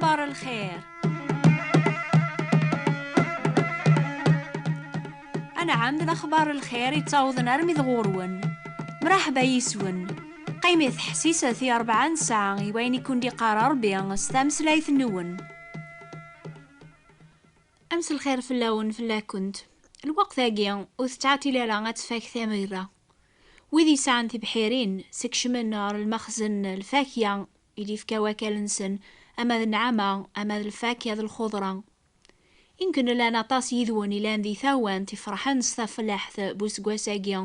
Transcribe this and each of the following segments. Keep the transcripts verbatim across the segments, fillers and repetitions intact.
Lexbar n lxir. Anɛam d lexbar n lxir yettawḍen armi d ɣur-wen. Mraḥba yis-wen. Qqimit ḥsiset i rebɛa n ssaɛa i wayen i kun-d-iqqar Ṛebbi s tameslayt-nwen. Ames lxir fell-awen, fell-akent. Lweqt-agi ur tettɛeṭṭil ara ad tfak tamirra. Wid yesɛan tibḥirin, sekcmen ɣer lmexzen n lfakya i d-ifka wakal-nsen, ama d nneɛma, ama d lfakya d lxuḍra. Imken llan aṭas yid-wen ilan di tawant ifeṛḥen s tafellaḥt n useggas-agi.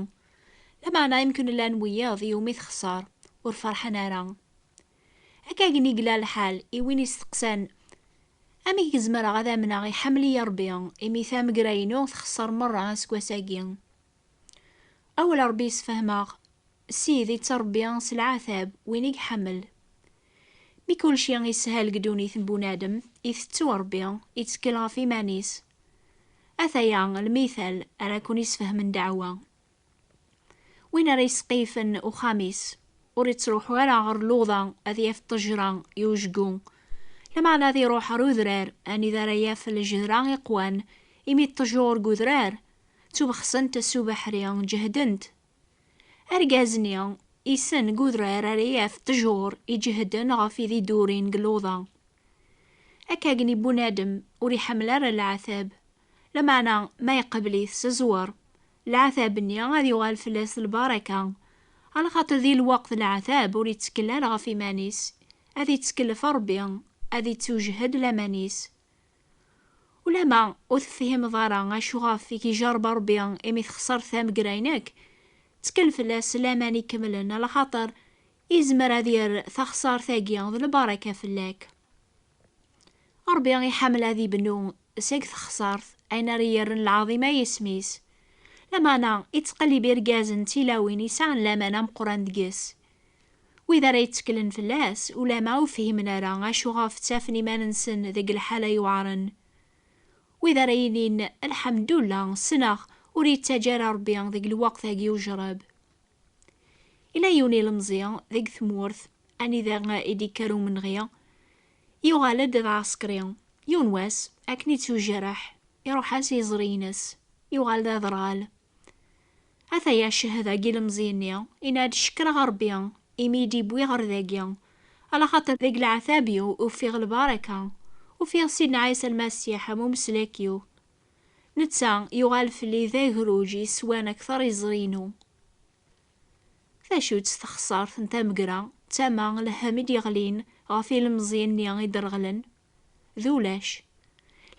Lameɛna imken llan wiyaḍ iwumi texṣer, ur ferḥen ara. Akka akken i yella lḥal i win isteqsan: "Amek i zemreɣ ad amneɣ iḥemmel-iyi Ṛebbi, imi tamegra-inu texṣer merra aseggas-agi?" Awal Ṛebbi yessefhem-aɣ: "Ssid ittṛebbi s leɛtab win i iḥemmel." Mi kulci yeshel deg ddunit n bunadem, itettu Ṛebbi, ittkel ɣef iman-is. Ataya lmital ara kun-isfehmen ddeɛwa. Win ara yesqiyfen uxxam-is, ur ittruḥu ara ɣer luḍa ad yaf ṭṭejra i ujgu. Lameɛna ad iruḥ ɣer udrar, anida ara yaf lǧedra iqwan, imi ṭṭjur deg udrar ttubexsent s ubeḥri, ǧehdent. Argaz-nni issen deg udrar ara yaf ṭṭjur iǧehden ɣef id idurin deg luḍa. Akka akken i bunadem ur iḥemmel ara leɛtab, lameɛna ma iqbel-it s zzwer, leɛtab-nni ad yuɣal fell-as lbaraka, alaxaṭer di lweqt n leɛtab ur ittkel ara ɣef iman-is, ad ittkel ɣef Ṛebbi, ad ittujhed laman-is. Ulama ur tefhimeḍ ara acu ɣef i k-ijerreb Ṛebbi imi texṣer tamegra-inek, ttkel fell-as s laman ikemlen, alaxaṭer izmer ad yerr taxṣart-agi d lbaraka fell-ak. Ṛebbi iḥemmel ad ibnu seg texṣart ayen ara yerren lɛaḍima i yisem-is. Lameɛna ittqellib irgazen d tilawin yesɛan laman ameqqran deg-s. Wid ara yetteklen fell-as, ulama ur fhimen ara acu ɣef ttafen iman-nsen deg lḥala yuɛren. Wid ara yinin: "Lḥemdullah, ssneɣ ur yettaǧǧa ara Ṛebbi deg lweqt-agi ujrab." Ila yiwen ilemẓi deg tmurt anida i d-ikker umenɣi, yuɣal-d d aɛsekri. Yiwen wass, akken ittujraḥ, iruḥ-as iẓri-ines, yuɣal d aderɣal. Ataya ccehda n yilemẓi-nni, yenna-d: "Cekkreɣ Ṛebbi imi i d-iwwi ɣer dagi, alaxaṭer deg leɛtab-iw ufiɣ lbaraka, ufiɣ Sidna Ɛisa Lmasiḥ am umeslak-iw." Netta yuɣal fell-i d agruǧ yeswan akteṛ iẓri-inu. D acu-tt texṣart n tamegra d tama n lhemm i d-yeɣlin ɣef ilemẓi-nni i d-ireɣlen? D ulac.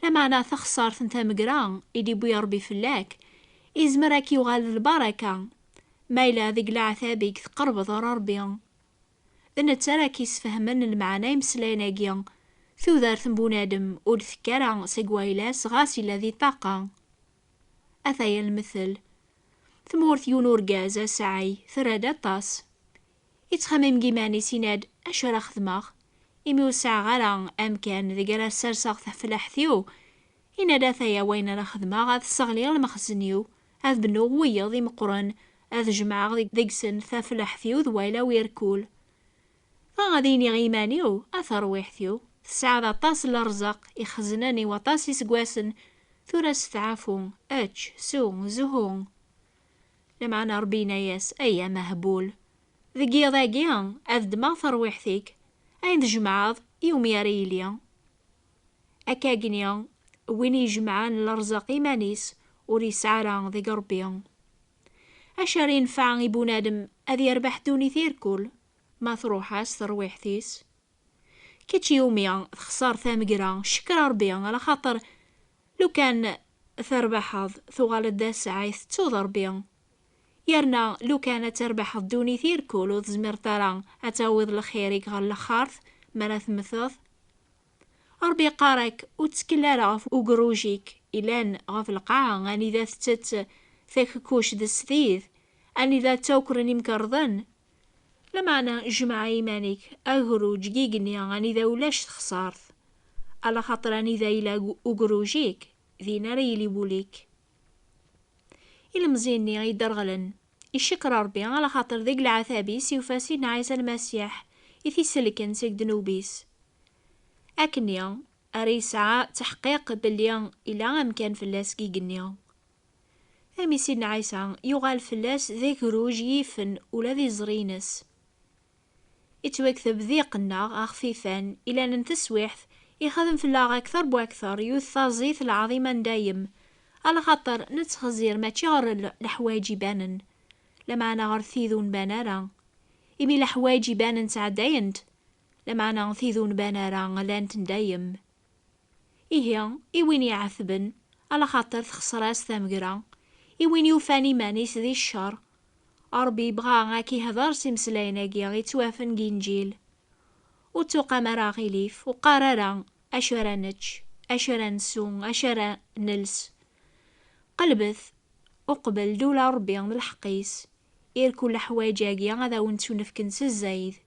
Lameɛna taxṣart n tamegra i d-iwwi Ṛebbi fell-ak, izmer ad k-yuɣal d lbaraka, ma yella deg leɛtab i k-tqerrbeḍ ɣer Ṛebbi. D netta ara k-isfehmen lmeɛna imeslayen-agi. Tudert n bunadem ur d-tekk ara seg wayla-s ɣas yella di ṭṭaqa. Ataya lmetel. Tmurt yiwen urgaz asɛay terra-d aṭas. Ittxemmim deg iman-is, yenna-d: "Acu ara xedmeɣ? Imi ur sɛiɣ ara amkan deg ara sserseɣ tafellaḥt-iw." Yenna-d: "Ataya wayen ara xedmeɣ, ad sseɣliɣ lmexzen-iw, ad bnuɣ wiyeḍ imeqqren, ad jemɛeɣ deg-, deg-sen tafellaḥt-iw d wayla-w irkul. Dɣa ad iniɣ i yiman-iw: a tarwiḥt-iw, tesɛiḍ aṭas n lerẓaq ixeznen i waṭas iseggasen, tura steɛfu, ečč, sew, zhu." Lameɛna Ṛebbi yenna-yas: "Ay amehbul, deg yiḍ-agi ad ddmeɣ tarwiḥt-ik, ayen tjemɛeḍ iwumi ara yili?" Akka agni, win ijemɛen lerẓaq iman-is, ur yesɛi ara deg Ṛebbi. Acu ara yenfeɛ i bunadem ad yerbeḥ ddunit irkul, ma truḥ-as terwiḥt-is? Kečč yumi texṣer tamegra, cekker Ṛebbi, alaxaṭer lukan terbeḥeḍ, tuɣaleḍ d asɛay, tettuḍ Ṛebbi. Yerna lukan ad terbeḥeḍ ddunit irkul, ur tezmireḍ ara ad tawiḍ lxir-ik ɣer lexxart mi ara temmteḍ. Ṛebbi yeqqar-ak: "Ur ttkel ara ɣef ugerruj-ik ilan ɣef lqaɛa, anida tettett takekkuct d sdid, anida ttakren imkerḍen. Lameɛna jmeɛ i yiman-ik agerruj deg igenni anida ulac texṣart, alaxaṭer anida yella ugerruj-ik, din ara yili wul-ik." Ilemẓi-nni yedderɣlen, icekkeṛ Ṛebbi, alaxaṭer deg leɛtab-is yufa Sidna Ɛisa Lmasiḥ i t-iselken seg ddnub-is. Akkenni ara yesɛa taḥqiq belli ila amkan fell-as deg igenni. Imi Sidna Ɛisa yuɣal fell-as d agruj yifen ula d iẓri-ines. Ittwakteb d iqenna axfifan, ilan n teswiḥt, ixdem fell-aɣ akter bu akter, yut taẓit lɛaḍima n dayem, alaxaṭer nettxezzir mačči ɣer l-, leḥwayeǧ ibanen, lameɛna ɣer tid ur nban ara. Imi leḥwayeǧ ibanen ttɛeddayent, lameɛna tid ur nban ara llant n dayem. Ihi, i win iɛetben, alaxaṭer texṣer-as tamegra, i win yufan iman-is di ccer, Ṛebbi yebɣa ad k-ihder s imeslayen-agi yettwafen deg Inǧil. Ur tuqam ara aɣilif, ur qqar ara: "Acu ara nečč, acu ara nsu, acu ara nels." Qelbet uqbel d ula Ṛebbi d lḥeqq-is, irkul leḥwayeǧ-agi ad awen-ttunefken s zzayed.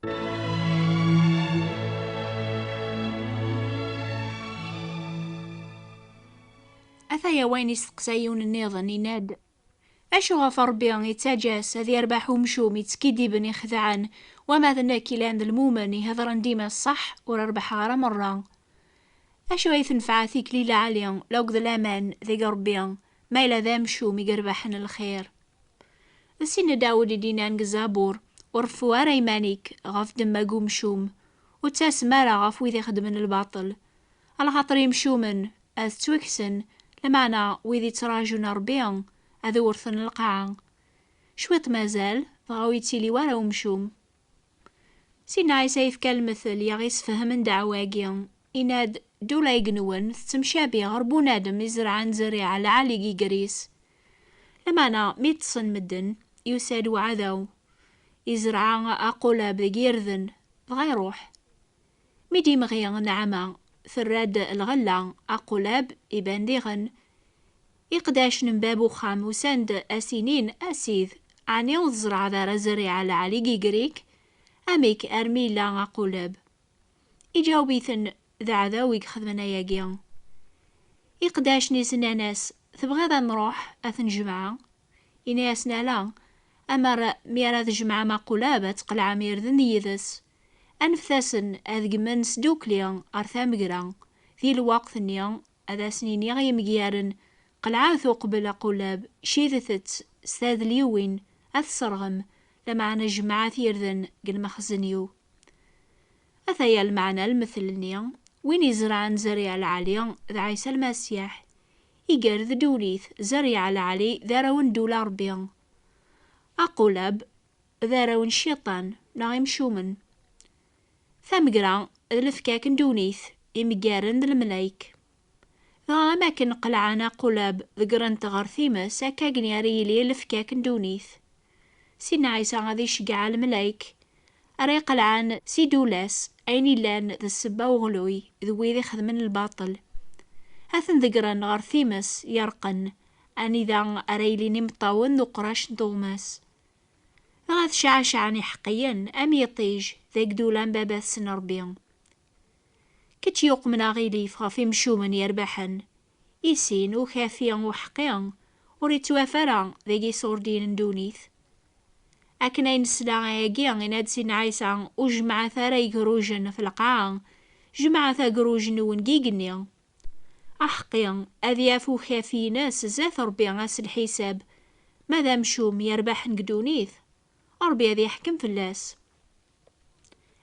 Ataya wayen isteqsa yiwen nniḍen, yenna-d: "Acu ɣef Ṛebbi yettaǧǧa-s ad yerbeḥ umcum yettkidiben ixedɛen, wama d nekk ilan d lmumen ihedṛen dima ṣṣeḥ, ur rebḥeɣ ara merra? Acu ay tenfeɛ tikli lɛali akked laman deg Ṛebbi, ma yella d amcum i irebḥen lxir?" D Sidna Dawed i d-yennan deg Zabur: "Ur reffu ara iman-ik ɣef ddemma n umcum, ur ttasem ara ɣef wid ixeddmen lbaṭel. Alaxaṭer imcumen ad ttwaksen, lameɛna wid ittraǧun Ṛebbi ad wrten lqaɛa." Cwiṭ mazal, dɣa ur yettili wara umcum. Sidna Ɛisa yefka lmetl i aɣ-isfehmen ddeɛwa-agi. Yenna-d: "Ddula igenwen tettemcabi ɣer bunadem izerɛen zerriɛa lɛali deg iger-is." Lameɛna mi ṭṭsen medden, yusa-d uɛdaw, izreɛ aqulab deg yirden, dɣa iṛuḥ. Mi d-imɣi nneɛma, terra-d lɣella, aqulab iban diɣen. Iqdacen n bab uxxam usan-d a s-inin: "A Sid, ɛni ur tzerɛeḍ ara zerriɛa lɛali deg iger-ik? Amek armi yella aqulab?" Iǧaweb-iten: "D aɛdaw i ixedmen ayagi." Iqdacen-is nnan-as: "Tebɣiḍ ad nṛuḥ ad t-nejmeɛ?" Yenna-yasen: "Ala, amer mi ara tjemɛem aqulab ad tqelɛem irden yid-s. Anfet-asen ad gmen sdukli ɣer tamegra. Di lweqt-nni ad asen-iniɣ i yimegaren: Qelɛet uqbel aqulab, cidet-tt s tadliwin, ad t-sserɣem, lameɛna jemɛet irden deg lmexzen-iw." Ataya lmeɛna n lmetl-nni: win izerɛen zerriɛa lɛali d Ɛisa Lmasiḥ. Iger d ddunit, zerriɛa lɛali d arraw n ddula Ṛebbi. Aqulab d arraw n cciṭan neɣ imcumen. Tamegra d lefkak n ddunit, imeggaren d lemlayek. Dɣa am akken qelɛen aqulab ḍeggren-t ɣer times, akka agni ara yili lefkak n ddunit. Sidna Ɛisa ad iceggeɛ lemlayek ara iqelɛen si ddula-s ayen illan d ssebba uɣluy d wid ixedmen lbaṭel. Ad ten-ḍeggren ɣer times yerqen, anida ara ilin imeṭṭawen d uqrac n tuɣmas. Dɣa ad cɛacɛen iḥeqqiyen am yiṭij deg ddula n baba-tsen Ṛebbi. Kečč yuqmen aɣilif ɣef imcumen yerbaḥen. Isin ukafi uḥeqqi ur ittwaf ara deg iṣurdiyen n ddunit. Akken ay nesla ayagi, yenna-d Sidna Ɛisa: "Ur jemmɛet ara igrujen ɣef lqaɛa, jemmɛet agruj-nwen deg igenni." Aḥeqqi ad yaf ukafi-ines zdat Ṛebbi ass lḥisab, ma d amcum yerbaḥen deg ddunit, Ṛebbi ad yeḥkem fell-as.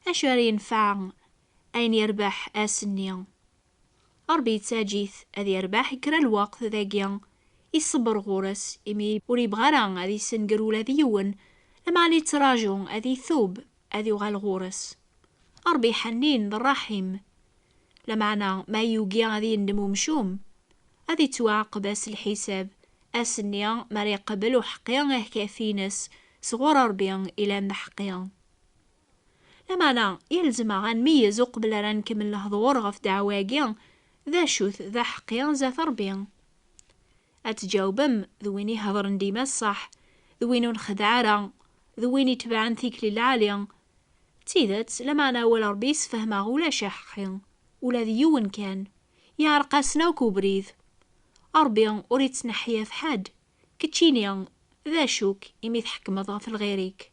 Acu ara yenfeɛ ayen yerbeḥ ass-nni? Ṛebbi yettaǧǧ-it ad yerbeḥ kra lweqt dagi, iṣebber ɣur-s, imi ur yebɣi ara ad yessenger ula d yiwen, lameɛna yettraǧu ad itub, ad yuɣal ɣur-s. Ṛebbi ḥnin d ṛṛaḥim, lameɛna ma yugi ad yendem umcum, ad ittwaɛaqeb ass lḥisab, ass-nni mi ara iqbel uḥeqqi akafi-ines sɣur Ṛebbi ilan d aḥeqqi. Lameɛna, yelzem-aɣ ad nmeyyez uqbel ara nkemmel lehdur ɣef ddeɛwa-agi, d acu-t d aḥeqqi zdat Ṛebbi. Ad tǧawbem d win ihedṛen dima ṣṣeḥ, d win ur nxeddeɛ ara, d win itebɛen tikli lɛali. D tidet, lameɛna awal Ṛebbi yessefhem-aɣ ulac aḥeqqi, ula d yiwen kan. Yeɛreq-asen akk ubrid. Ṛebbi ur ittneḥyaf ḥedd. Keččini, d acu-k imi tḥekmeḍ ɣef lɣir-ik?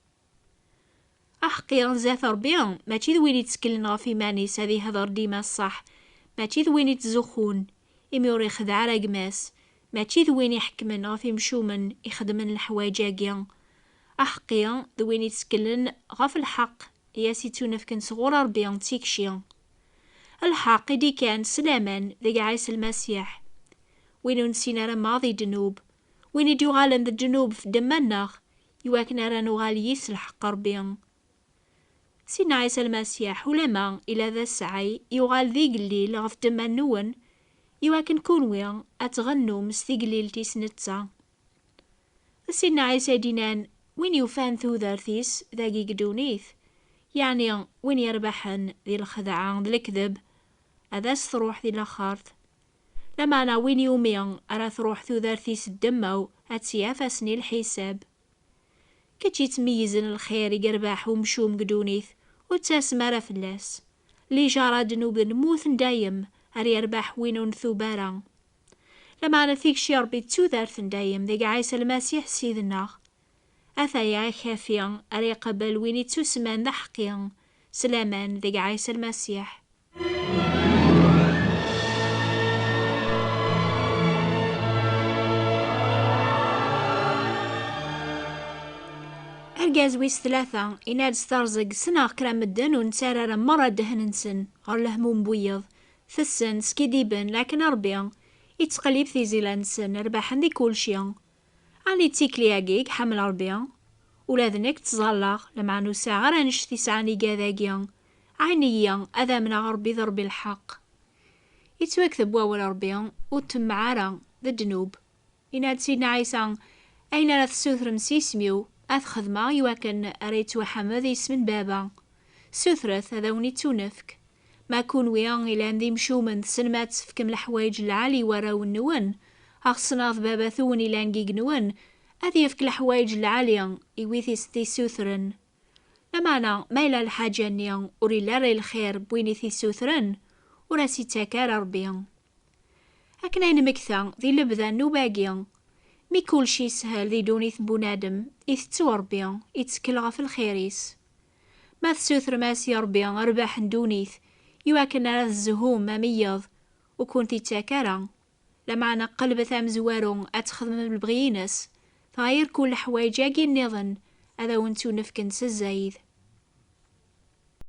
Aḥeqqi zdat Ṛebbi, mačči d win itteklen ɣef iman-is ad ihder dima ṣṣeḥ, mačči d win ittzuxxun, imi ur ixdeɛ ara gma-s, mačči d win iḥekmen ɣef imcumen ixedmen leḥwayeǧ-agi. Aḥeqqi d win itteklen ɣef lḥeqq i as-ittunefken sɣur Ṛebbi d tikci. Lḥeqq i d-ikkan s laman deg Ɛisa Lmasiḥ, win ur nessin ara maḍi ddnub, win i d-yuɣalen d ddnub f ddemma-nneɣ, iwakken ara nuɣal yis lḥeqq Ṛebbi. Sidna Ɛisa Lmasiḥ, ulama ila d asɛay, yuɣal d igellil ɣef ddemma-nwen, iwakken kunwi ad tɣennum s tigellilt-is netta. D Sidna Ɛisa i d-innan, win yufan tudert-is dagi deg ddunit, yeɛni win yerbaḥen di lxedɛa d lekdeb, ad as-truḥ di laxert. Lameɛna win yumi ara truḥ tudert-is ddemma-w, ad tt-yaf ass-nni lḥisab. Kečč yettmeyyizen lxir i yerbeḥ umcum deg ddunit, ur ttasem ara fell-as. Lijaṛa ddnub d lmut n dayem, ar yerbeḥ win ur ntub ara. Lameɛna tikci Ṛebbi d tudert n dayem deg Ɛisa Lmasiḥ Ssid-nneɣ. Ataya akafi ara iqabel win ittusemman d aḥeqqi s laman deg Ɛisa Lmasiḥ. Argaz wis tlata yenna-d s terẓeg, ssneɣ kra n medden ur nettarra ara merra ddehn-nsen ɣer lehmum n wiyeḍ, tessen, skidiben, lakin Ṛebbi ittqellib tizila-nsen, rbaḥen di kulci. Ɛni d tikli-agi i iḥemmel Ṛebbi? Ula d nekk ttẓallaɣ, lameɛna ur sɛiɣ ara annect i sɛan igad-agi. Ɛin-iyi ad amneɣ Ṛebbi d Ṛebbi lḥeqq. Yettwakteb wawal Ṛebbi, ur ṭṭemmeɛ ara, d ddnub. Yenna-d Sidna Ɛisa, ayen ara tessutrem s yisem-iw, ad t-xedmeɣ iwakken ara yettwaḥmed yisem n Baba. Sutret, ad awen-ittunefk. Ma kunwi ilan d imcumen, tessnem ad tefkem leḥwayeǧ lɛali i warraw-nwen, axṣṣen-aɣ d Baba-twen ilan deg-nwen, ad yefk leḥwayeǧ lɛali i wid i s-t-issutren. Lameɛna, ma yella lḥaǧa-nni ur illi ara i lxir n win i t-issutren, ur as-ittak ara Ṛebbi. Akken ay nmekta di lebda n nnuba-agi, mi kulci yeshel di ddunit n bunadem, itettu Ṛebbi, ittkel ɣef lxir-is. Ma tessutrem-as i Ṛebbi rrbeḥ n ddunit, iwakken ara tzehum am wiyeḍ, ur kent-ittak ara. Lameɛna qelbet amezwaru ad txedmem lebɣi-ines, dɣa irkul leḥwayeǧ-agi nniḍen ad awen-ttunefken s zzayed.